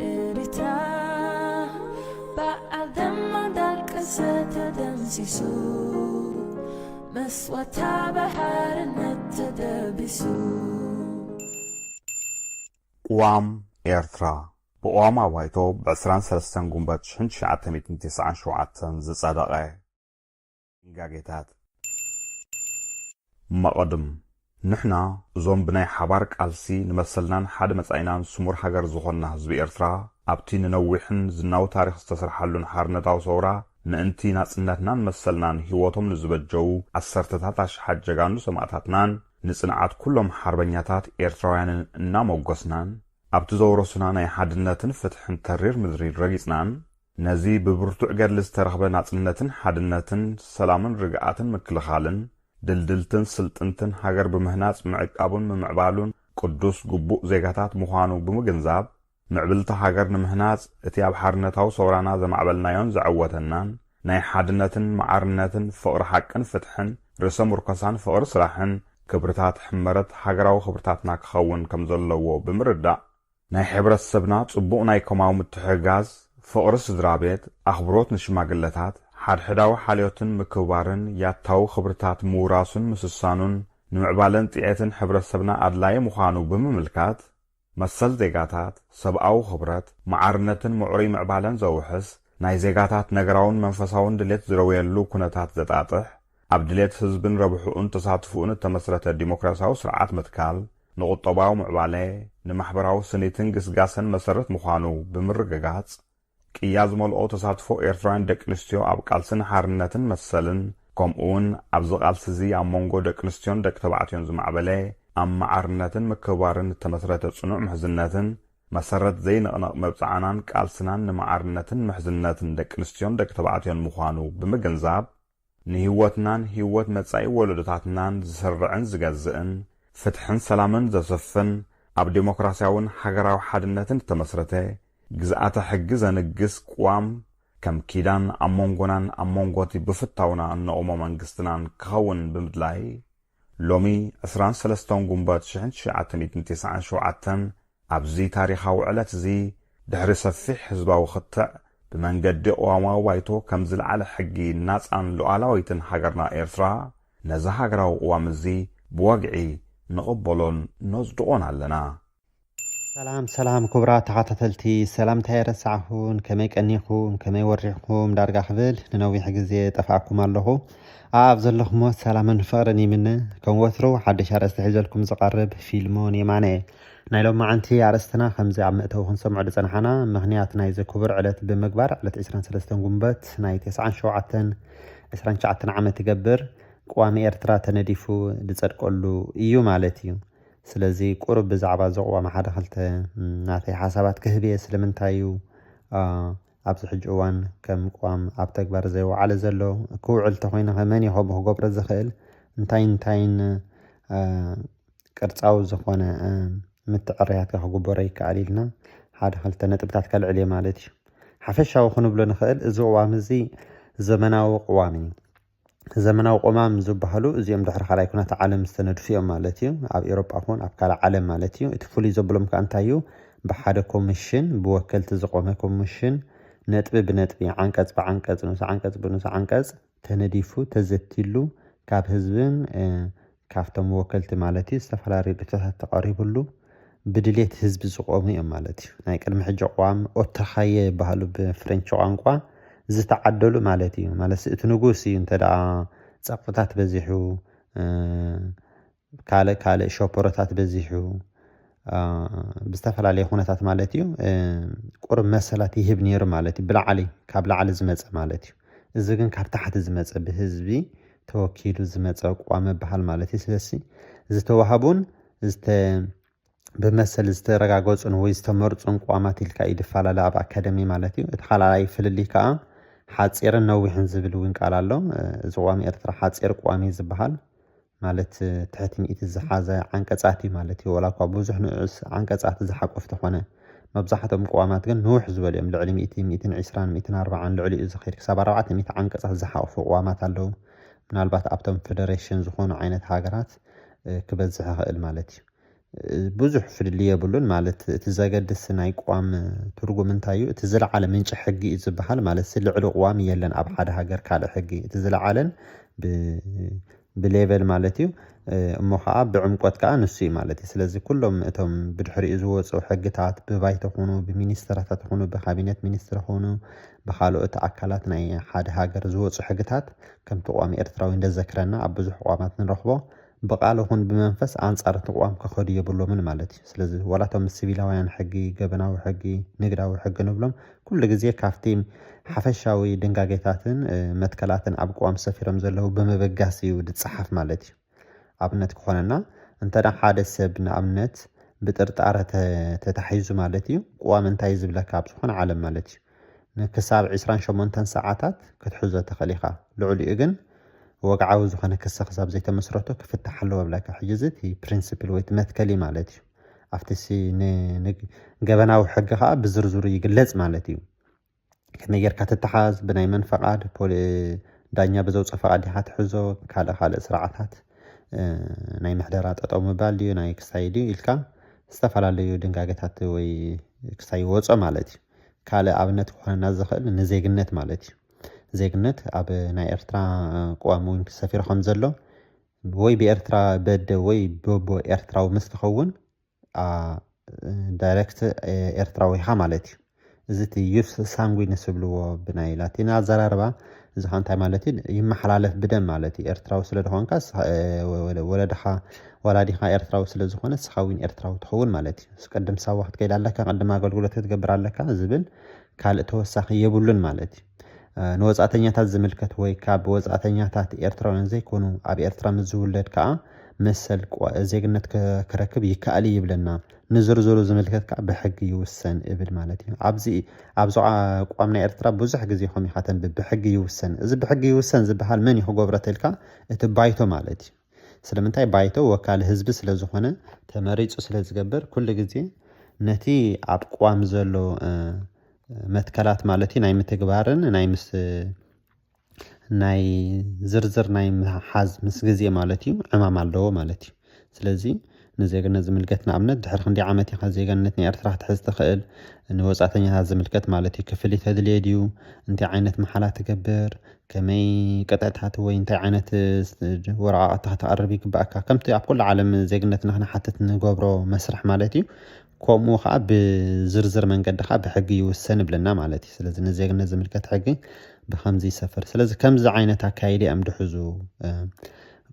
ኤሪትራ በዓል ደማ ዳልቅሰ ተደምሲሱ መስዋታ ብሓርነት ተደቢሱ። ቅዋም ኤርትራ ብቅዋም ኣባይቶ ብ ዕስራን ሰለስተን ጉንበት ሽሕን ትሽዓተ ሚእትን ተስዓን ሸውዓተን ዝጸደቐ ድንጋጌታት። መቐድም ንሕና እዞም ብናይ ሓባር ቃልሲ ንመሰልናን ሓደ መጻኢናን ስሙር ሃገር ዝኾንና ህዝቢ ኤርትራ ኣብቲ ንነዊሕን ዝናዊ ታሪኽ ዝተሰርሓሉን ሓርነታዊ ሰውራ ምእንቲ ናጽነትናን መሰልናን ህይወቶም ንዝበጀዉ ዓሰርተታት ኣሽሓት ጀጋኑ ሰማእታትናን ንጽንዓት ኩሎም ሓርበኛታት ኤርትራውያንን እናመጎስናን ኣብቲ ዘውረሱና ናይ ሓድነትን ፍትሕን ተሪር ምድሪ ረጊጽናን ነዚ ብብርቱዕ ገድሊ ዝተረኽበ ናጽነትን ሓድነትን ሰላምን ርግኣትን ምክልኻልን ድልድልትን ስልጥንትን ሃገር ብምህናጽ ምዕቃቡን ምምዕባሉን ቅዱስ ግቡእ ዜጋታት ምዃኑ ብምግንዛብ ምዕብልቲ ሃገር ንምህናጽ እቲ ኣብ ሓርነታዊ ሰውራና ዘማዕበልናዮን ዘዐወተናን ናይ ሓድነትን መዓርነትን ፍቕሪ ሓቅን ፍትሕን ርእሰ ምርኮሳን ፍቕሪ ስራሕን ክብርታት ሕመረት ሃገራዊ ክብርታትና ክኸውን ከም ዘለዎ ብምርዳእ ናይ ሕብረተሰብና ጽቡቕ ናይ ከማዊ ምትሕግጋዝ፣ ፍቕሪ ስድራ ቤት፣ ኣኽብሮት ንሽማግለታት፣ ሓድሕዳዊ ሓልዮትን ምክብባርን ያታዊ ክብርታት ምውራሱን ምስሳኑን ንምዕባለን ጥዕየትን ሕብረተሰብና ኣድላዪ ምዃኑ ብምምልካት፣ መሰል ዜጋታት፣ ሰብኣዊ ክብረት፣ መዓርነትን ምዕሩይ ምዕባለን ዘውሕስ፣ ናይ ዜጋታት ነገራውን መንፈሳውን ድሌት ዝረውየሉ ኩነታት ዘጣጥሕ፣ ኣብ ድሌት ህዝብን ረብሕኡን ተሳትፍኡን እተመስረተ ዲሞክራሲያዊ ስርዓት ምትካል፣ ንቁጠባዊ ምዕባለ፣ ንማሕበራዊ ስኒትን ግስጋሰን መሰረት ምዃኑ ብምርግጋጽ፣ ቅያ ዝመልኦ ተሳትፎ ኤርትራውያን ደቂ ኣንስትዮ ኣብ ቃልስን ሓርነትን መሰልን፣ ከምኡውን ኣብዚ ቃልሲ እዚ ኣብ መንጎ ደቂ ኣንስትዮን ደቂ ተባዕትዮን ዝማዕበለ ኣብ መዓርነትን ምክብባርን እተመስረተ ጽኑዕ ምሕዝነትን መሰረት ዘይንቕነቕ መብጽዓናን ቃልስናን ንመዓርነትን ምሕዝነትን ደቂ ኣንስትዮን ደቂ ተባዕትዮን ምዃኑ ብምግንዛብ፣ ንህይወትናን ህይወት መጻኢ ወለዶታትናን ዝሰርዕን ዝገዝእን፣ ፍትሕን ሰላምን ዘስፍን፣ ኣብ ዴሞክራሲያውን ሃገራዊ ሓድነትን እተመስረተ፣ ግዝኣተ ሕጊ ዘንግስ ቅዋም ከም ኪዳን ኣብ መንጎናን ኣብ መንጎቲ ብፍታውና እነቑሞ መንግስትናን ክኸውን ብምድላይ፣ ሎሚ ዕስራን ሰለስተን ጉንበት ሽሕን ትሽዓተ ሚእትን ተስዓን ሸውዓተን ኣብዚ ታሪኻዊ ዕለት እዚ ድሕሪ ሰፊሕ ህዝባዊ ክትዕ ብመንገዲ ቅዋማዊ ባይቶ ከም ዝለዓለ ሕጊ ናጻን ሉዓላዊትን ሃገርና ኤርትራ ነዚ ሃገራዊ ቅዋም እዚ ብወግዒ ንቕበሎን ነጽድቖን ኣለና። ሰላም ሰላም ክቡራት ተኸታተልቲ ሰላምታ የረሳዕኹን፣ ከመይ ቀኒኹም፣ ከመይ ወሪሕኩም ዳርጋ ክብል ንነዊሕ ግዜ ጠፋእኩም ኣለኹ። ኣብ ዘለኹሞ ሰላምን ፍቕርን ይምነ። ከም ወትሩ ሓድሽ ኣርእስቲ ሒዘልኩም ዝቐርብ ፊልሞን የማነ። ናይ ሎማዓንቲ ኣርእስትና ከምዚ ኣብ መእተዊ ክንሰምዖ ዝጸናሓና ምኽንያት ናይዚ ክቡር ዕለት ብምግባር ዕለት ዕስራን ሰለስተን ጉንበት ናይ ተስዓን ሸውዓተን ዕስራን ትሽዓተን ዓመት ይገብር። ቅዋሚ ኤርትራ ተነዲፉ ዝጸድቀሉ እዩ ማለት እዩ። ስለዚ ቁሩብ ብዛዕባ እዚ ቅዋም ሓደ ክልተ ናተይ ሓሳባት ክህብ እየ። ስለምንታይ እዩ ኣብዚ ሕጂ እዋን ከም ቅዋም ኣብ ተግባር ዘይወዓለ ዘሎ? ክውዕል እንተኾይኑ ከ መን እዩ ከምኡ ክገብሮ ዝኽእል? እንታይ እንታይን ቅርጻዊ ዝኾነ ምትዕርያት ከ ክግበሮ ይከኣል ኢልና ሓደ ክልተ ነጥብታት ከልዕል እየ ማለት እዩ። ሓፈሻዊ ክንብሎ ንኽእል እዚ ቅዋም እዚ ዘመናዊ ቅዋም እዩ። ዘመናዊ ቅዋም ዝበሃሉ እዚኦም ድሕሪ ካልኣይ ኩናት ዓለም ዝተነድፉ እዮም ማለት እዩ። ኣብ ኤውሮጳ ኹን ኣብ ካልእ ዓለም ማለት እዩ። እቲ ፍሉይ ዘብሎም ከኣ እንታይ እዩ? ብሓደ ኮሚሽን ብወከልቲ ዝቆመ ኮሚሽን ነጥቢ ብነጥቢ ዓንቀጽ ብዓንቀጽ ንኡስ ዓንቀጽ ብንኡስ ዓንቀጽ ተነዲፉ ተዘቲሉ ካብ ህዝብን ካብቶም ወከልቲ ማለት እዩ ዝተፈላለዩ ርእይቶታት ተቐሪብሉ ብድሌት ህዝቢ ዝቆሙ እዮም ማለት እዩ። ናይ ቅድሚ ሕጂ ቅዋም ኦተኻየ ይበሃሉ ብፍሬንች ቋንቋ ዝተዓደሉ ማለት እዩ። ማለት እቲ ንጉስ እዩ እንተ ደኣ ጸቕጥታት በዚሑ ካልእ ካልእ ሸፖሮታት በዚሑ ብዝተፈላለየ ኩነታት ማለት እዩ ቁሩብ መሰላት ይህብ ነይሩ ማለት እዩ። ብላዕሊ ካብ ላዕሊ ዝመፀ ማለት እዩ። እዚ ግን ካብ ታሕቲ ዝመፀ ብህዝቢ ተወኪሉ ዝመፀ ቋም ምብሃል ማለት እዩ። ስለዚ ዝተዋህቡን ብመሰል ዝተረጋገፁን ወይ ዝተመርፁን ቋማት ኢልካ እዩ ዝፈላለ ኣብ ኣካደሚ ማለት እዩ። እቲ ካልኣይ ፍልልይ ከዓ ሓፂርን ነዊሕን ዝብል እውን ቃል ኣሎ። እዚ ቋሚ ኤርትራ ሓፂር ቋሚ ዝበሃል ማለት ትሕቲ ሚእቲ ዝሓዘ ዓንቀፃት እዩ ማለት እዩ። ዋላ እኳ ብዙሕ ንዑስ ዓንቀፃት ዝሓቁፍ ተኾነ መብዛሕትኦም ቅዋማት ግን ንውሕ ዝበሉ እዮም። ልዕሊ ሚእቲ፣ ሚእትን ዕስራን፣ ሚእትን ኣርባዓን ልዕሊ እዩ ዝኸይድ። ክሳብ ኣርባዕተ ሚእቲ ዓንቀፃት ዝሓቑፉ ቅዋማት ኣለዉ። ምናልባት ኣብቶም ፌደሬሽን ዝኾኑ ዓይነት ሃገራት ክበዝሕ ይኽእል ማለት እዩ። ብዙሕ ፍልልይ የብሉን። ማለት እቲ ዘገድስ ናይ ቅዋም ትርጉም እንታይ እዩ? እቲ ዝለዓለ ምንጪ ሕጊ እዩ ዝበሃል። ማለት ልዕሊ ቅዋም የለን ኣብ ሓደ ሃገር ካልእ ሕጊ። እቲ ዝለዓለን ብሌቨል ማለት እዩ። እሞ ከዓ ብዕምቆት ከዓ ንሱ እዩ ማለት እዩ። ስለዚ ኩሎም እቶም ብድሕሪኡ ዝወፁ ሕግታት ብባይቶ ኾኑ ብሚኒስትራታት ኾኑ ብካቢነት ሚኒስትር ኾኑ ብካልኦት ኣካላት ናይ ሓደ ሃገር ዝወፁ ሕግታት ከምቲ ቅዋም ኤርትራዊ እንደዘክረና ኣብ ብዙሕ ቅዋማት ንረኽቦ ብቃል ኹን ብመንፈስ ኣንጻር እቲ ቅዋም ክኸዱ የብሎምን ማለት እዩ። ስለዚ ዋላቶም ሲቪላውያን ሕጊ፣ ገበናዊ ሕጊ፣ ንግዳዊ ሕጊ ንብሎም ኩሉ ግዜ ካብቲ ሓፈሻዊ ድንጋጌታትን መትከላትን ኣብ ቅዋም ሰፊሮም ዘለዉ ብምብጋስ እዩ ዝጸሓፍ ማለት እዩ። ኣብነት ክኾነና እንተ ሓደ ሰብ ንኣብነት ብጥርጣረ ተታሒዙ ማለት እዩ ቅዋም እንታይ ዝብለካ ኣብ ዝኾነ ዓለም ማለት እዩ ክሳብ ዕስራን ሸሞንተን ሰዓታት ክትሕዞ ትኽእል ኢኻ። ልዕሊኡ ግን ወግዓዊ ዝኾነ ክሲ ክሳብ ዘይተመስረቶ ክፍታሕ ኣለዎ ብለካ። ሕጂ እዚ እቲ ፕሪንስፕል ወይ እቲ መትከሊ ማለት እዩ። ኣብቲ ገበናዊ ሕጊ ከዓ ብዝርዝሩ ይግለጽ ማለት እዩ። ከመይ ጌርካ ትተሓዝ፣ ብናይ መን ፈቓድ፣ ዳኛ ብዘውፅኦ ፈቓድ ዲኻ ትሕዞ፣ ካልእ ካልእ ስርዓታት ናይ ምሕደራ ጠጠው ምባል ድዩ ናይ ክሳይ ድዩ ኢልካ ዝተፈላለዩ ድንጋገታት ወይ ክሳይ ይወፆ ማለት እዩ። ካልእ ኣብነት ክኾነና ዝኽእል ንዜግነት ማለት እዩ። ዜግነት ኣብ ናይ ኤርትራ ቅዋም እውን ሰፊሩ ከም ዘሎ ወይ ብኤርትራ በደ ወይ በቦ ኤርትራዊ ምስ ትኸውን ዳይሬክት ኤርትራዊ ኢኻ ማለት እዩ። እዚ እቲ ዩስ ሳንጉዊንስ ዝብልዎ ብናይ ላቲን ኣዘራርባ እዚ ኸ እንታይ ማለት እዩ? ይመሓላለፍ ብደም ማለት እዩ። ኤርትራዊ ስለ ዝኾንካ ወለድኻ ወላዲኻ ኤርትራዊ ስለ ዝኾነ ንስኻ እውን ኤርትራዊ ትኸውን ማለት እዩ። ቅድም ሳዋ ክትከይድ ኣለካ፣ ቅድም ኣገልግሎት ክትገብር ኣለካ ዝብል ካልእ ተወሳኺ የብሉን ማለት እዩ። ንወጻእተኛታት ዝምልከት ወይ ካብ ወጻእተኛታት ኤርትራውያን ዘይኮኑ ኣብ ኤርትራ ምስ ዝውለድ ከኣ መሰል ዜግነት ክረክብ ይከኣል እዩ ይብለና። ንዝርዝሩ ዝምልከት ከኣ ብሕጊ ይውሰን እብል ማለት እዩ። ኣብዚ ኣብዚ ቅዋም ናይ ኤርትራ ብዙሕ ግዜ ከም ኢኻ ተንብብ ብሕጊ ይውሰን። እዚ ብሕጊ ይውሰን ዝበሃል መን እዩ ክገብሮ ተልካ እቲ ባይቶ ማለት እዩ። ስለምንታይ ባይቶ ወካል ህዝቢ ስለ ዝኾነ ተመሪጹ ስለ ዝገብር ኩሉ ግዜ ነቲ ኣብ ቅዋም ዘሎ መትከላት ማለት እዩ ናይ ምትግባርን ናይ ምስ ናይ ዝርዝር ናይ ምሓዝ ምስ ግዜ ማለት እዩ ዕማም ኣለዎ ማለት እዩ። ስለዚ ንዜግነት ዝምልከት ንኣብነት ድሕሪ ክንደይ ዓመት ኢኻ ዜጋነት ናይ ኤርትራ ክትሕዝ ትኽእል ንወፃእተኛታት ዝምልከት ማለት እዩ ክፍሊት ተድልየ ድዩ እንታይ ዓይነት መሓላ ትገብር ከመይ ቅጥዕታት ወይ እንታይ ዓይነት ወረቃቅቲ ከተቅርብ ይግባእካ ከምቲ ኣብ ኩሉ ዓለም ዜግነት ንክንሓትት ንገብሮ መስርሕ ማለት እዩ። ከምኡ ከዓ ብዝርዝር መንገዲ ከዓ ብሕጊ ይውሰን ይብለና ማለት እዩ። ስለዚ ንዜግነት ዝምልከት ሕጊ ብከምዚ ይሰፍር። ስለዚ ከምዚ ዓይነት ኣካይዲ እዮም ድሕዙ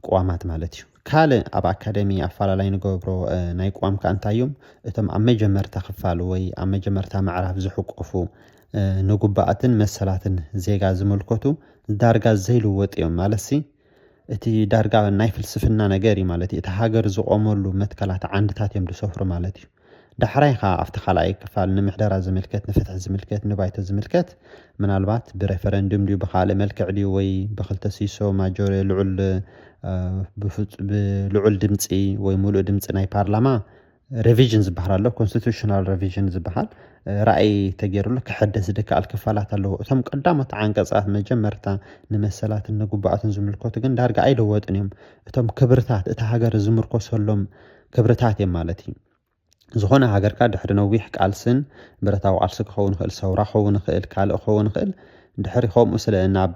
ቅዋማት ማለት እዩ። ካልእ ኣብ ኣካደሚ ኣፈላላይ ንገብሮ ናይ ቅዋም ከዓ እንታይ እዮም? እቶም ኣብ መጀመርታ ክፋል ወይ ኣብ መጀመርታ ምዕራፍ ዝሕቆፉ ንጉባኣትን መሰላትን ዜጋ ዝምልከቱ ዳርጋ ዘይልወጥ እዮም ማለት ሲ እቲ ዳርጋ ናይ ፍልስፍና ነገር እዩ ማለት እዩ። እቲ ሃገር ዝቆመሉ መትከላት ዓንድታት እዮም ዝሰፍሩ ማለት እዩ። ዳሕራይ ከዓ ኣብቲ ካልኣይ ክፋል ንምሕደራ ዝምልከት፣ ንፍትሒ ዝምልከት፣ ንባይቶ ዝምልከት ምናልባት ብሬፈረንዱም ድዩ ብካልእ መልክዕ ድዩ ወይ ብክልተ ሲሶ ማጆሪ ልዑል ብልዑል ድምፂ ወይ ሙሉእ ድምፂ ናይ ፓርላማ ሬቪዥን ዝበሃል ኣሎ፣ ኮንስቲቱሽናል ሬቪዥን ዝበሃል ራእይ ተገይሩሉ ክሕደስ ዝከኣል ክፋላት ኣለዎ። እቶም ቀዳሞት ዓንቀፃት መጀመርታ ንመሰላትን ንግቡኣትን ዝምልከቱ ግን ዳርጋ ኣይለወጥን እዮም። እቶም ክብርታት እቲ ሃገር ዝምርኮሰሎም ክብርታት እዮም ማለት እዩ። ዝኾነ ሃገርካ ድሕሪ ነዊሕ ቃልስን ብረታዊ ቃልሲ ክኸውን ይኽእል፣ ሰውራ ክኸውን ይኽእል፣ ካልእ ክኸውን ይኽእል፣ ድሕሪ ከምኡ ስለ ናብ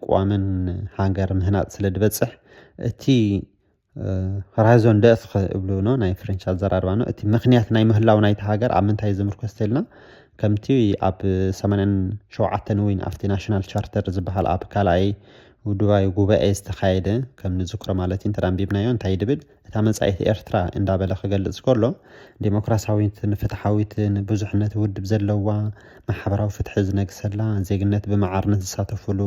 ቅዋምን ሃገር ምህናፅ ስለ ዝበፅሕ እቲ ራይዞን ደእት እብሉ ኖ ናይ ፍሬንች ኣዘራርባ ኖ እቲ ምክንያት ናይ ምህላው ናይቲ ሃገር ኣብ ምንታይ ዝምርኮስ ተልና ከምቲ ኣብ ሰማንያን ሸውዓተን እውን ኣብቲ ናሽናል ቻርተር ዝበሃል ኣብ ካልኣይ ውድባዊ ጉባኤ ዝተኻየደ ከም ንዝክሮ ማለት እንተ ኣንቢብናዮ እንታይ ድብል እታ መጻኢት ኤርትራ እንዳበለ ክገልጽ ከሎ ዴሞክራሲያዊትን ፍትሓዊትን ብዙሕነት ውድብ ዘለዋ ማሕበራዊ ፍትሒ ዝነግሰላ ዜግነት ብመዓርነት ዝሳተፍሉ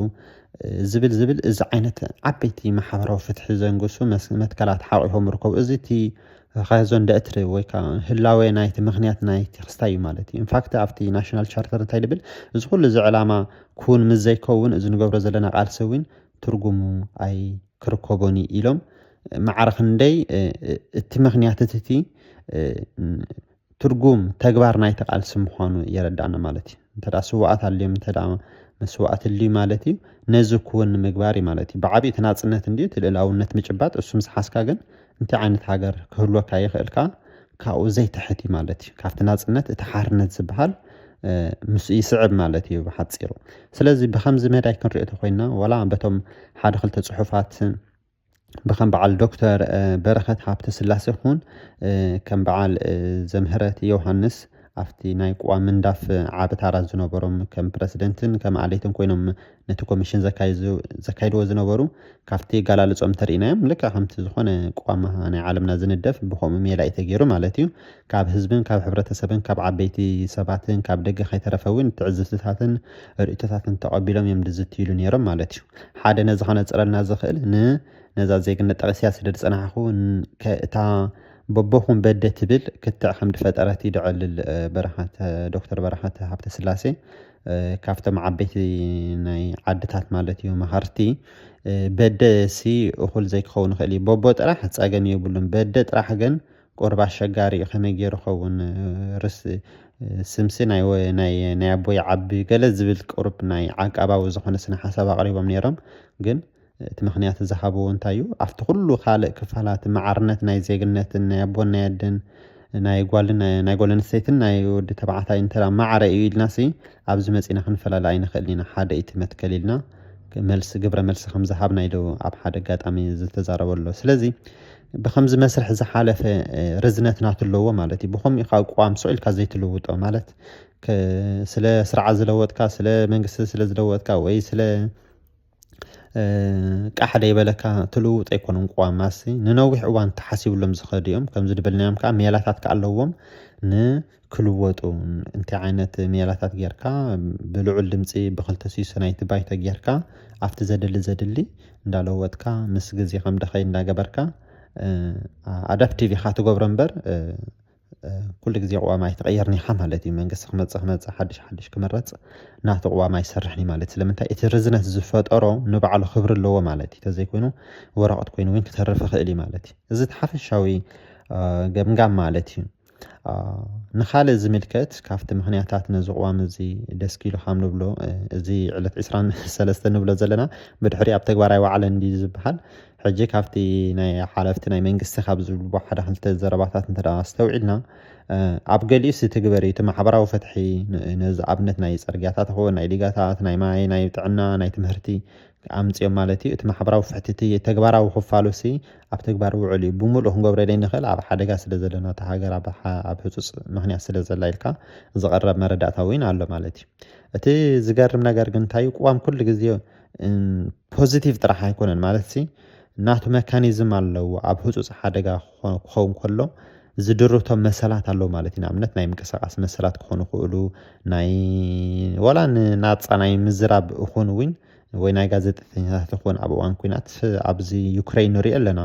ዝብል ዝብል እዚ ዓይነት ዓበይቲ ማሕበራዊ ፍትሒ ዘንግሱ መትከላት ሓቂፎም ይርከቡ። እዚ እቲ ኻዞን ደእትሪ ወይ ከዓ ህላዌ ናይቲ ምክንያት ናይቲ ክስታይ እዩ ማለት እዩ። ኢንፋክት ኣብቲ ናሽናል ቻርተር እንታይ ድብል እዚ ኩሉ እዚ ዕላማ ክውን ምስ ዘይከውን እዚ ንገብሮ ዘለና ቃልሲ እውን ትርጉሙ ኣይክርከቦን እዩ ኢሎም ማዕረ ክንደይ እቲ ምክንያት እቲ ትርጉም ተግባር ናይቲ ቃልሲ ምዃኑ የረዳእና ማለት እዩ። እንተ ስዋኣት ኣልዮም እንተ መስዋእቲ ኣልዩ ማለት እዩ ነዚ ክውን ንምግባር እዩ ማለት እዩ። ብዓብዩ እቲ ናፅነት እንዲ እቲ ልእላውነት ምጭባጥ እሱ ምስ ሓዝካ ግን እንታይ ዓይነት ሃገር ክህልወካ ይኽእልካ ካብኡ ዘይትሕት እዩ ማለት እዩ። ካብቲ ናፅነት እቲ ሓርነት ዝበሃል ምስ ይስዕብ ማለት እዩ ብሓፂሩ። ስለዚ ብከምዚ መዳይ ክንሪኦ ተኮይና፣ ዋላ በቶም ሓደ ክልተ ፅሑፋት ብከም በዓል ዶክተር በረኸት ሃብተ ስላሴ ይኹን ከም በዓል ዘምህረት ዮሃንስ ኣብቲ ናይ ቅዋም ምንዳፍ ዓቢ ታራ ዝነበሮም ከም ፕረሲደንትን ከም ኣለይትን ኮይኖም ነቲ ኮሚሽን ዘካይድዎ ዝነበሩ ካብቲ ኣገላልጾም እንተርኢናዮም ልክዕ ከምቲ ዝኾነ ቅዋም ናይ ዓለምና ዝንደፍ ብኸምኡ ሜላ እዩ ተገይሩ ማለት እዩ። ካብ ህዝብን ካብ ሕብረተሰብን ካብ ዓበይቲ ሰባትን ካብ ደገ ከይተረፈ እውን ትዕዝብትታትን ርእይቶታትን ተቐቢሎም እዮም ዝዝትይሉ ነይሮም ማለት እዩ። ሓደ ነዚ ከነጽረልና ዝኽእል ን ነዛ ዜግነት ጠቒስያ ስለ ዝጸናሕኹ እታ በቦኹም በደ ትብል ክትዕ ከም ዝፈጠረት ይድዕልል በረኸት ዶክተር በረኸት ሃብተ ስላሴ ካብቶም ዓበይቲ ናይ ዓድታት ማለት እዩ መኸርቲ በደ ሲ እኹል ዘይክኸውን ይኽእል እዩ። በቦ ጥራሕ ጸገም የብሉን። በደ ጥራሕ ግን ቁርብ ኣሸጋሪ እዩ። ከመይ ገይሩ ኸውን ርስ ስምሲ ናይ ኣቦይ ዓቢ ገለ ዝብል ቁርብ ናይ ዓቃባዊ ዝኾነ ስነ ሓሳብ ኣቕሪቦም ነይሮም ግን እቲ ምኽንያት ዝሃብዎ እንታይ እዩ? ኣብቲ ኩሉ ካልእ ክፋላት ማዕርነት ናይ ዜግነትን ናይ ኣቦን ናይ ኣደን ናይ ጓልን ናይ ጓል ኣንስተይትን ናይ ወዲ ተባዕታይ እንተ ማዕረ እዩ ኢልናሲ ኣብዚ መፂና ክንፈላለ ኣይንኽእልን ኢና። ሓደ እቲ መትከል ኢልና መልሲ ግብረ መልሲ ከም ዝሃብና ኢሉ ኣብ ሓደ ኣጋጣሚ ዝተዛረበ ኣሎ። ስለዚ ብከምዚ መስርሕ ዝሓለፈ ርዝነት ናቱ ኣለዎ ማለት እዩ። ብከምኡ ኢኻ ቅዋም ስቕ ኢልካ ዘይትልውጦ ማለት ስለ ስርዓት ዝለወጥካ ስለ መንግስቲ ስለ ዝለወጥካ ወይ ስለ ቃሕ ደይበለካ ትልውጥ ኣይኮነን። ቅዋማሲ ንነዊሕ እዋን ተሓሲብሎም ዝኸዱ እዮም። ከምዚ ዝበልናዮም ከዓ ሜላታት ከዓ ኣለዎም ንክልወጡ። እንታይ ዓይነት ሜላታት ጌርካ ብልዑል ድምፂ ብክልተ ሲሶ ናይቲ ባይቶ ጌርካ ኣብቲ ዘድሊ ዘድሊ እንዳለወጥካ ምስ ግዜ ከም ደኸይ እንዳገበርካ ኣዳፕቲቭ ኢኻ ትገብሮ እምበር ኩሉ ግዜ ቅዋም ኣይትቐየርን ኢኻ ማለት እዩ። መንግስቲ ክመፅእ ክመፅእ ሓድሽ ሓድሽ ክምረፅ ናቱ ቅዋም ኣይሰርሕን እዩ ማለት እዩ። ስለምንታይ እቲ ርዝነት ዝፈጠሮ ንባዕሉ ክብሪ ኣለዎ ማለት እዩ። ተዘይኮይኑ ወረቐት ኮይኑ እውን ክተርፍ ይኽእል እዩ ማለት እዩ። እዚ እቲ ሓፈሻዊ ገምጋም ማለት እዩ። ንኻልእ ዝምልከት ካብቲ ምኽንያታት ነዚ ቅዋም እዚ ደስኪሉ ካብ ንብሎ እዚ ዕለት ዕስራን ሰለስተን ንብሎ ዘለና ብድሕሪ ኣብ ተግባር ኣይወዓለን እንድዩ ዝበሃል ሕጂ ካብቲ ናይ ሓለፍቲ ናይ መንግስቲ ካብ ዝብልዎ ሓደ ክልተ ዘረባታት እንተ ኣስተውዒልና ኣብ ገሊኡ ዝትግበር እዩ። እቲ ማሕበራዊ ፍትሒ ነዚ ኣብነት ናይ ፅርግያታት ይኸውን ናይ ዲጋታት ናይ ማይ ናይ ጥዕና ናይ ትምህርቲ ኣምፅኦም ማለት እዩ። እቲ ማሕበራዊ ፍትሒ እቲ ተግባራዊ ክፋሉ ሲ ኣብ ተግባር ውዕል እዩ። ብምሉእ ክንገብረለይ ንኽእል ኣብ ሓደጋ ስለ ዘለና እታ ሃገር ኣብ ሕፁፅ ምክንያት ስለ ዘላ ኢልካ ዝቐረብ መረዳእታ እውን ኣሎ ማለት እዩ። እቲ ዝገርም ነገር ግን እንታይ እዩ? ቅዋም ኩሉ ግዜ ፖዚቲቭ ጥራሕ ኣይኮነን ማለት ሲ ናቱ መካኒዝም ኣለዎ። ኣብ ህፁፅ ሓደጋ ክኸውን ከሎ ዝድርቶም መሰላት ኣለዉ ማለት እዩ። ንኣብነት ናይ ምንቅስቃስ መሰላት ክኾኑ ይኽእሉ ናይ ወላ ንናፃ ናይ ምዝራብ ይኹን እውን ወይ ናይ ጋዜጠኛታት ይኹን ኣብ እዋን ኩናት ኣብዚ ዩክሬን ንሪኦ ኣለና።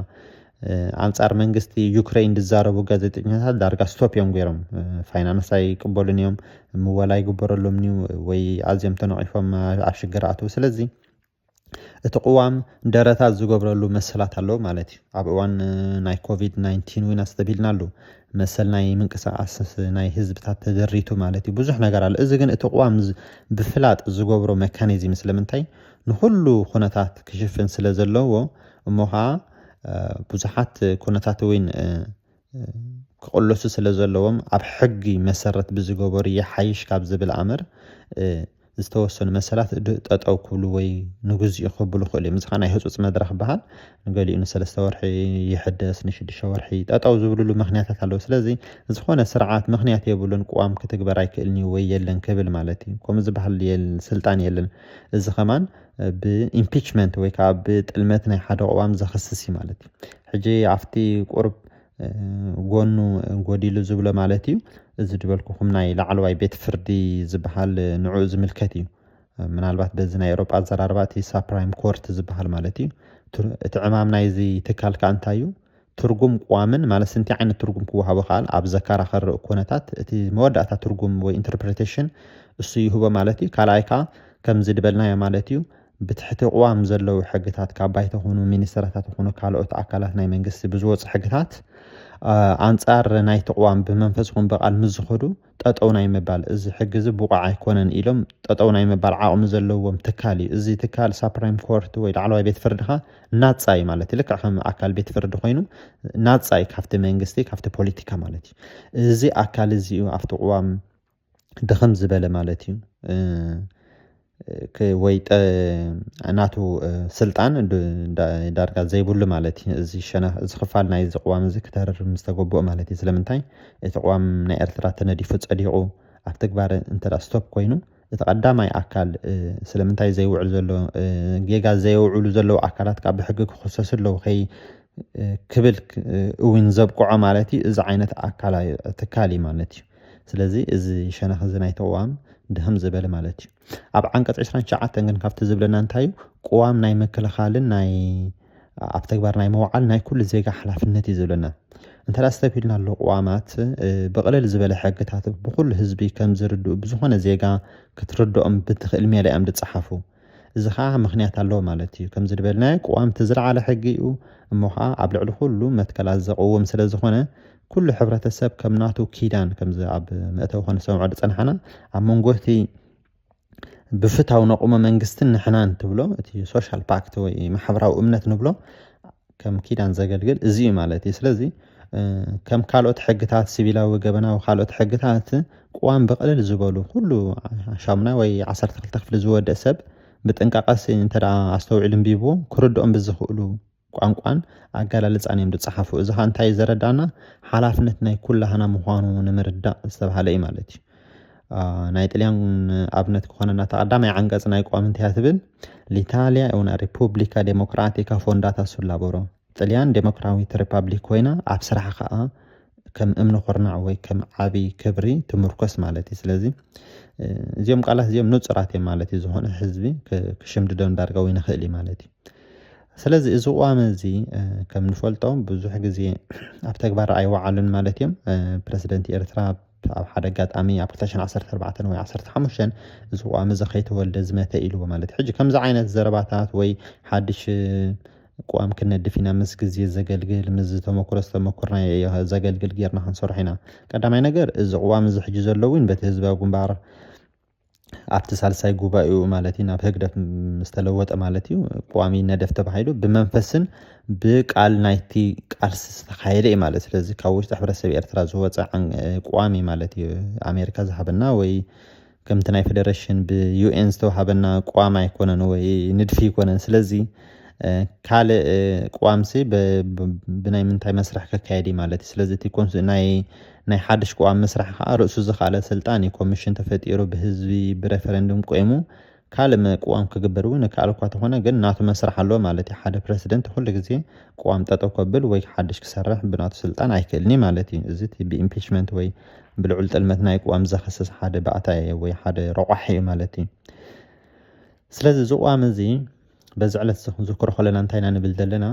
ኣንፃር መንግስቲ ዩክሬን ዝዛረቡ ጋዜጠኛታት ዳርጋ ስቶፕ እዮም ገይሮም። ፋይናንስ ኣይቅበሉን እዮም፣ ምወላ ይግበረሎም እዩ ወይ ኣዝዮም ተነቒፎም ኣብ ሽግር ኣትዉ። ስለዚ እቲ ቅዋም ደረታት ዝገብረሉ መሰላት ኣለዎ ማለት እዩ። ኣብ እዋን ናይ ኮቪድ ናይንቲን እውን ኣስተቢልና ኣሉ መሰል ናይ ምንቅስቃስ ናይ ህዝብታት ተደሪቱ ማለት እዩ። ብዙሕ ነገር ኣሎ። እዚ ግን እቲ ቅዋም ብፍላጥ ዝገብሮ መካኒዝም ስለምንታይ ንኩሉ ኩነታት ክሽፍን ስለ ዘለዎ እሞ ከዓ ብዙሓት ኩነታት እውን ክቕለሱ ስለ ዘለዎም ኣብ ሕጊ መሰረት ብዝገበሩ ይሓይሽ ካብ ዝብል ኣምር ዝተወሰኑ መሰላት ጠጠው ክብሉ ወይ ንግዚኡ ክብሉ ክእሉ እዮም። እዚ ከዓ ናይ ህፁፅ መድረክ ይበሃል። ንገሊኡ ንሰለስተ ወርሒ ይሕደስ፣ ንሽዱሽተ ወርሒ ጠጠው ዝብልሉ ምክንያታት ኣለዉ። ስለዚ ዝኾነ ስርዓት ምክንያት የብሉን ቅዋም ክትግበር ኣይክእልን እዩ ወይ የለን ክብል ማለት እዩ። ከምኡ ዝበሃል ስልጣን የለን። እዚ ከማን ብኢምፒችመንት ወይ ከዓ ብጥልመት ናይ ሓደ ቅዋም ዘኽስስ እዩ ማለት እዩ። ሕጂ ኣብቲ ቁርብ ጎኑ ጎዲሉ ዝብሎ ማለት እዩ። እዚ ዝበልኩኹም ናይ ላዕለዋይ ቤት ፍርዲ ዝበሃል ንዕኡ ዝምልከት እዩ። ምናልባት በዚ ናይ ኤሮጳ ኣዘራርባ እቲ ሳፕራይም ኮርት ዝበሃል ማለት እዩ። እቲ ዕማም ናይዚ ትካል ከዓ እንታይ እዩ? ትርጉም ቅዋምን ማለት ስንታይ ዓይነት ትርጉም ክወሃቦ ከኣል ኣብ ዘከራኸሪ ኩነታት እቲ መወዳእታ ትርጉም ወይ ኢንተርፕሬቴሽን እሱ ይህቦ ማለት እዩ። ካልኣይ ከዓ ከምዚ ዝበልናዮ ማለት እዩ ብትሕቲ ቅዋም ዘለዉ ሕግታት ካብ ባይቶ ኮኑ ሚኒስትራታት ኮኑ ካልኦት ኣካላት ናይ መንግስቲ ብዝወፁ ሕግታት ኣንጻር ናይ ተቕዋም ብመንፈስ ኹን ብቓል ምስ ዝኸዱ ጠጠው ናይ ምባል፣ እዚ ሕጊ እዚ ብቑዕ ኣይኮነን ኢሎም ጠጠው ናይ ምባል ዓቕሚ ዘለዎም ትካል እዩ። እዚ ትካል ሳፕሪም ኮርት ወይ ላዕለዋይ ቤት ፍርድኻ ናጻ እዩ ማለት እዩ። ልክዕ ከም ኣካል ቤት ፍርዲ ኮይኑ ናጻ እዩ ካብቲ መንግስቲ፣ ካብቲ ፖለቲካ ማለት እዩ። እዚ ኣካል እዚ እዩ ኣብቲ ቅዋም ድኽም ዝበለ ማለት እዩ። ወይ ናቱ ስልጣን ዳርጋ ዘይብሉ ማለት እዩ። እዚ ሸነኽ፣ እዚ ክፋል ናይ እዚ ቅዋም እዚ ክተርር ምስተገብኦ ማለት እዩ። ስለምንታይ እቲ ቅዋም ናይ ኤርትራ ተነዲፉ ጸዲቑ ኣብ ተግባር እንተ ስቶፕ ኮይኑ እቲ ቀዳማይ ኣካል ስለምንታይ ዘይውዕል ዘሎ፣ ጌጋ ዘየውዕሉ ዘለዉ ኣካላት ካብ ብሕጊ ክኽሰሱ ኣለዉ ከይ ክብል እውን ዘብቅዖ ማለት እዩ። እዚ ዓይነት ኣካል ትካል እዩ ማለት እዩ። ስለዚ እዚ ሸነኽ እዚ ናይ ተቕዋም ድህም ዝበለ ማለት እዩ። ኣብ ዓንቀጽ ዕስራን ትሽዓተን ግን ካብቲ ዝብለና እንታይ እዩ? ቅዋም ናይ ምክልኻልን ናይ ኣብ ተግባር ናይ መውዓል ናይ ኩሉ ዜጋ ሓላፍነት እዩ ዝብለና። እንተ ደኣ ስተብሂልና ኣሎ ቅዋማት ብቕልል ዝበለ ሕግታት ብኩሉ ህዝቢ ከም ዝርድኡ ብዝኾነ ዜጋ ክትርድኦም ብትኽእል ሜላ እዮም ዝጸሓፉ። እዚ ኸዓ ምኽንያት ኣለዎ ማለት እዩ። ከምዚ ዝበልናዮ ቅዋም እቲ ዝለዓለ ሕጊ እዩ። እሞ ኸዓ ኣብ ልዕሊ ኩሉ መትከላት ዘቕውም ስለ ዝኾነ ኩሉ ሕብረተሰብ ከም ናቱ ኪዳን ከምዚ ኣብ መእተዊ ክንሰምዖ ዝጸናሕና ኣብ መንጎ እቲ ብፍታው ነቑሞ መንግስትን ንሕናን ትብሎ እቲ ሶሻል ፓክት ወይ ማሕበራዊ እምነት ንብሎ ከም ኪዳን ዘገልግል እዚ እዩ ማለት እዩ። ስለዚ ከም ካልኦት ሕግታት ሲቪላዊ፣ ገበናዊ፣ ካልኦት ሕግታት ቅዋም ብቕልል ዝበሉ ኩሉ ሻሙናይ ወይ ዓሰርተ ክልተ ክፍሊ ዝወደእ ሰብ ብጥንቃቐ እንተ ኣስተውዒሉ እንቢብዎ ክርድኦም ብዝኽእሉ ቋንቋን ኣገላልጻን እዮም ዝጸሓፉ። እዚ ኸዓ እንታይ እዩ ዘረዳና? ሓላፍነት ናይ ኩላህና ምዃኑ ንምርዳእ ዝተባህለ እዩ ማለት እዩ። ናይ ጥልያን ኣብነት ክኾነና፣ እቲ ቀዳማይ ዓንቀጽ ናይ ቅዋም እንታይ እያ ትብል? ሊታሊያ ኡና ሪፑብሊካ ዴሞክራቲካ ፎንዳታ ሱላ ቦሮ፣ ጥልያን ዴሞክራዊት ሪፓብሊክ ኮይና ኣብ ስራሕ ኸዓ ከም እምኒ ኩርናዕ ወይ ከም ዓቢ ክብሪ ትምርኮስ ማለት እዩ። ስለዚ እዚኦም ቃላት እዚኦም ንጹራት እዮም ማለት እዩ። ዝኾነ ህዝቢ ክሽምድዶም ዳርጋ ወይ ንኽእል እዩ ማለት እዩ። ስለዚ እዚ ቅዋም እዚ ከም ንፈልጦ ብዙሕ ግዜ ኣብ ተግባር ኣይወዓሉን ማለት እዮም። ፕረዚደንት ኤርትራ ኣብ ሓደ ኣጋጣሚ ኣብ ክልተ ሽሕን ዓሰርተ ኣርባዕተን ወይ ዓሰርተ ሓሙሽተን እዚ ቅዋም እዚ ከይተወልደ ዝመተ ኢልዎ ማለት እዩ። ሕጂ ከምዚ ዓይነት ዘረባታት ወይ ሓድሽ ቅዋም ክነድፍ ኢና ምስ ግዜ ዘገልግል፣ ምስ ዝተመኩረ ዝተመኩርናዮ ዘገልግል ጌርና ክንሰርሖ ኢና። ቀዳማይ ነገር እዚ ቅዋም እዚ ሕጂ ዘሎ እውን በቲ ህዝባዊ ግንባር ኣብቲ ሳልሳይ ጉባኤኡ ማለት እዩ ናብ ህግደፍ ምስ ተለወጠ ማለት እዩ ቅዋም ይነደፍ ተባሂሉ ብመንፈስን ብቃል ናይቲ ቃልሲ ዝተኻየደ እዩ ማለት። ስለዚ ካብ ውሽጢ ሕብረተሰብ ኤርትራ ዝወፀ ዓን-፣ ቅዋም እዩ ማለት እዩ። ኣሜሪካ ዝሃበና ወይ ከምቲ ናይ ፌደሬሽን ብዩኤን ዝተዋሃበና ቅዋም ኣይኮነን ወይ ንድፊ ኣይኮነን። ስለዚ ካልእ ቅዋምሲ ብናይ ምንታይ መስርሕ ከካየድ እዩ ማለት እዩ። ስለዚ እቲ ኮንስ-፣ ናይ ናይ ሓድሽ ቅዋም ምስራሕ ከዓ ርእሱ ዝኸኣለ ስልጣን እዩ። ኮሚሽን ተፈጢሩ ብህዝቢ ብሬፈረንዱም ቆይሙ ካልእ መ-፣ ቅዋም ክግበር እውን ይከኣል እኳ ተኾነ ግን ናቱ መስርሕ ኣለዎ ማለት እዩ። ሓደ ፕረሲደንት ኩሉ ግዜ ቅዋም ጠጠው ከብል ወይ ሓድሽ ክሰርሕ ብናቱ ስልጣን ኣይክእልን እዩ ማለት እዩ። እዚ እቲ ብኢምፒችመንት ወይ ብልዑል ጥልመት ናይ ቅዋም ዘኸስስ ሓደ ባእታ እዩ ወይ ሓደ ረቋሒ እዩ ማለት እዩ። ስለዚ እዚ ቅዋም እዚ በዚ ዕለት እዚ ክንዝክሮ ከለና እንታይ ኢና ንብል ዘለና?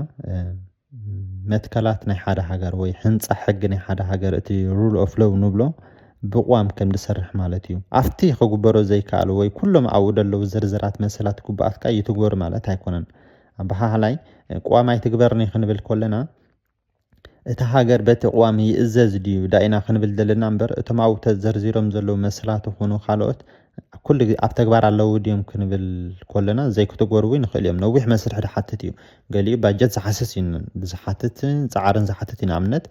መትከላት ናይ ሓደ ሃገር ወይ ህንፃ ሕጊ ናይ ሓደ ሃገር እቲ ሩል ኦፍ ሎው ንብሎ ብቅዋም ከም ዝሰርሕ ማለት እዩ። ኣብቲ ክግበሮ ዘይከኣሉ ወይ ኩሎም ኣብኡ ዘለዉ ዝርዝራት መሰላት ግቡኣት ከኣ ይትግበሩ ማለት ኣይኮነን። ኣበሃህላይ ቅዋም ኣይትግበርኒ ክንብል ከለና እቲ ሃገር በቲ ቅዋም ይእዘዝ ድዩ ዳኢና ክንብል ዘለና እምበር እቶም ኣብኡ ተዘርዚሮም ዘለዉ መሰላት ይኹኑ ካልኦት ኩሉ ግዜ ኣብ ተግባር ኣለዉ ድዮም ክንብል ከለና ዘይክትግበሩ እውን ይኽእል እዮም። ነዊሕ መስርሕ ዝሓትት እዩ። ገሊኡ ባጀት ዝሓስስ እዩ፣ ዝሓትት ፃዕርን ዝሓትት እዩ። ንኣብነት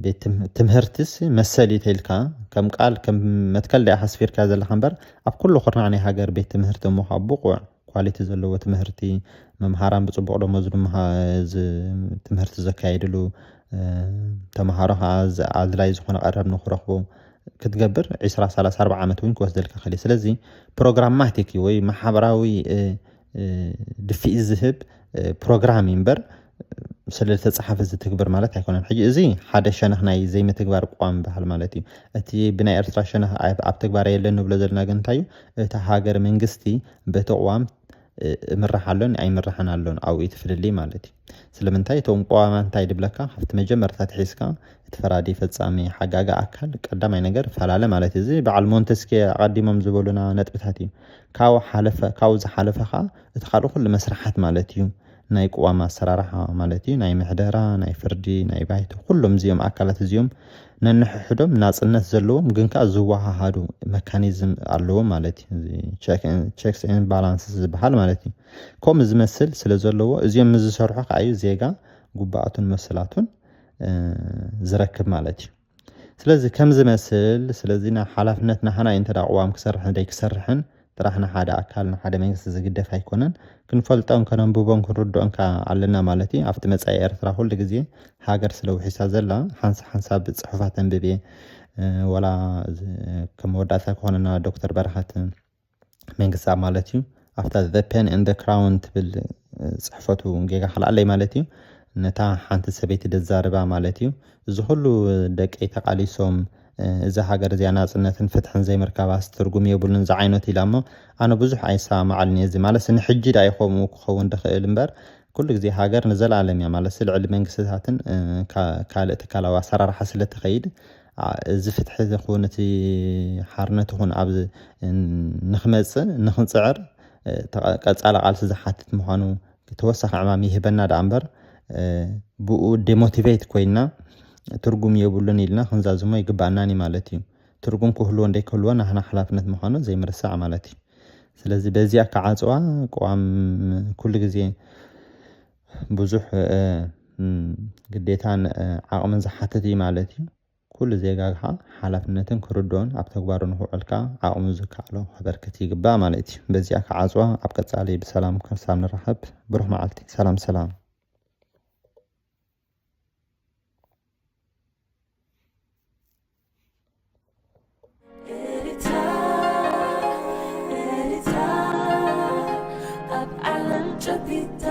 ቤት ትም-፣ ትምህርትስ መሰል እዩ ተልካ ከም ቃል ከም መትከል ዳኢኻ ኣስፊርካ ዘለኻ እምበር ኣብ ኩሉ ኩርናዕ ናይ ሃገር ቤት ትምህርቲ እሞ ካብ ብቑዕ ኳሊቲ ዘለዎ ትምህርቲ፣ መምሃራን ብጽቡቕ ደሞዝ ድማ ዝ-፣ ትምህርቲ ዘካየድሉ፣ እ፣ ተምሃሮ ከኣ ዝ-፣ ኣድላይ ዝኾነ ቀረብ ንክረኽቡ ክትገብር ዒስራ፣ ሰላሳ፣ ኣርብዓ ዓመት እውን ክወስደልካ ይኽእል እዩ። ስለዚ ፕሮግራማቲክ ወይ ማሕበራዊ፣ እ፣ እ፣ ድፍኢት ዝህብ፣ እ፣ ፕሮግራም እዩ እምበር ስለ ዝተጻሓፈ ዝትግብር ማለት ኣይኮነን። ሕጂ እዚ ሓደ ሸነኽ ናይ ዘይምትግባር ቅዋም ይበሃል ማለት እዩ። እቲ ብናይ ኤርትራ ሸነኽ ኣብ፣ ኣብ ተግባር የለን ንብሎ ዘለና ግን እንታይ እዩ? እታ ሃገር መንግስቲ በቲ ቅዋም፣ እ፣ እምራሕ ኣሎን ኣይምርሕን ኣሎን ኣብኡ እቲ ፍልልይ ማለት እዩ። ስለምንታይ እቶም ቅዋማት እንታይ ድብለካ? ካብቲ መጀመርታ ኣትሒዝካ እቲ ፈራዲ፣ ፈጻሚ፣ ሓጋጊ ኣካል ቀዳማይ ነገር ፈላለ ማለት እዩ። እዚ በዓል ሞንተስኬ ኣቐዲሞም ዝበሉና ነጥብታት እዩ። ካብኡ ሓለፈ፣ ካብኡ ዝሓለፈ ከኣ እቲ ካልእ ኩሉ መስርሓት ማለት እዩ። ናይ ቅዋም ኣሰራርሓ ማለት እዩ። ናይ ምሕደራ፣ ናይ ፍርዲ፣ ናይ ባይቶ፣ ኩሎም እዚኦም ኣካላት እዚኦም ነንሕሕዶም ናጽነት ዘለዎም ግን ከኣ ዝወሃሃዱ መካኒዝም ኣለዎም ማለት እዩ። checks and balances ዝበሃል ማለት እዩ። ከምኡ ዝመስል ስለ ዘለዎ እዚኦም ምስ ዝሰርሑ ከኣ እዩ ዜጋ ግቡኣቱን መሰላቱን ዝረክብ ማለት እዩ። ስለዚ ከም ዝመስል ስለዚ ናይ ሓላፍነት ናህና እዩ። እንተ ደኣ ቅዋም ክሰርሕ ደይ ክሰርሕን ጥራሕ ንሓደ ኣካል ንሓደ መንግስቲ ዝግደፍ ኣይኮነን። ክንፈልጦን ከነንብቦን ክንርድኦን ከኣ ኣለና ማለት እዩ። ኣብቲ መጻኢ ኤርትራ ኩሉ ግዜ ሃገር ስለ ውሒሳ ዘላ ሓንሳ ሓንሳብ ጽሑፋት ኣንብቤ ወላ ከም መወዳእታ ክኾነና ዶክተር በረኸት መንግስታ ማለት እዩ ኣብታ the pen and the crown ትብል ጽሕፈቱ ጌጋ ክልኣለይ ማለት እዩ። ነታ ሓንቲ ሰበይቲ ደዛርባ ማለት እዩ። እዚ ኩሉ ደቀይ ተቃሊሶም እዛ ሃገር እዚኣ ናጽነትን ፍትሕን ዘይምርካባስ ትርጉም የብሉን ዝዓይነቱ ኢላ እሞ ኣነ ብዙሕ ኣይሰማማዓልን እየ። እዚ ማለት ንሕጂ ዳ ይኸምኡ ክኸውን ድኽእል እምበር ኩሉ ግዜ ሃገር ንዘለኣለም እያ ማለት ልዕሊ መንግስትታትን ካልእ ትካላዊ ኣሰራርሓ ስለትኸይድ እዚ ፍትሒ ይኹን እቲ ሓርነት ይኹን ኣብ ንክመፅእ ንክንፅዕር ቀፃሊ ቃልሲ ዝሓትት ምዃኑ ተወሳኺ ዕማም ይህበና ደኣ እምበር ብኡ demotivate ኮይና ትርጉም የብሉን ኢልና ክንዛዝሞ ይግባኣናን እዩ ማለት እዩ። ትርጉም ክህልዎ እንደይክህልዎ ናህና ሓላፍነት ምዃኑ ዘይምርሳዕ ማለት እዩ። ስለዚ በዚኣ ክዓፅዋ ቅዋም ኩሉ ግዜ ብዙሕ ግዴታን ዓቕምን ዝሓትት እዩ ማለት እዩ። ኩሉ ዜጋ ከዓ ሓላፍነትን ክርድኦን ኣብ ተግባሩ ንክውዕል ከዓ ዓቕሙ ዝከኣሎ ከበርክት ይግባእ ማለት እዩ። በዚኣ ክዓፅዋ ኣብ ቀፃሊ ብሰላም ክሳብ ንራኸብ ብሩኽ መዓልቲ። ሰላም ሰላም። ኤሪትራ ኤሪትራ ኣብ ዓለም ጨቢጣ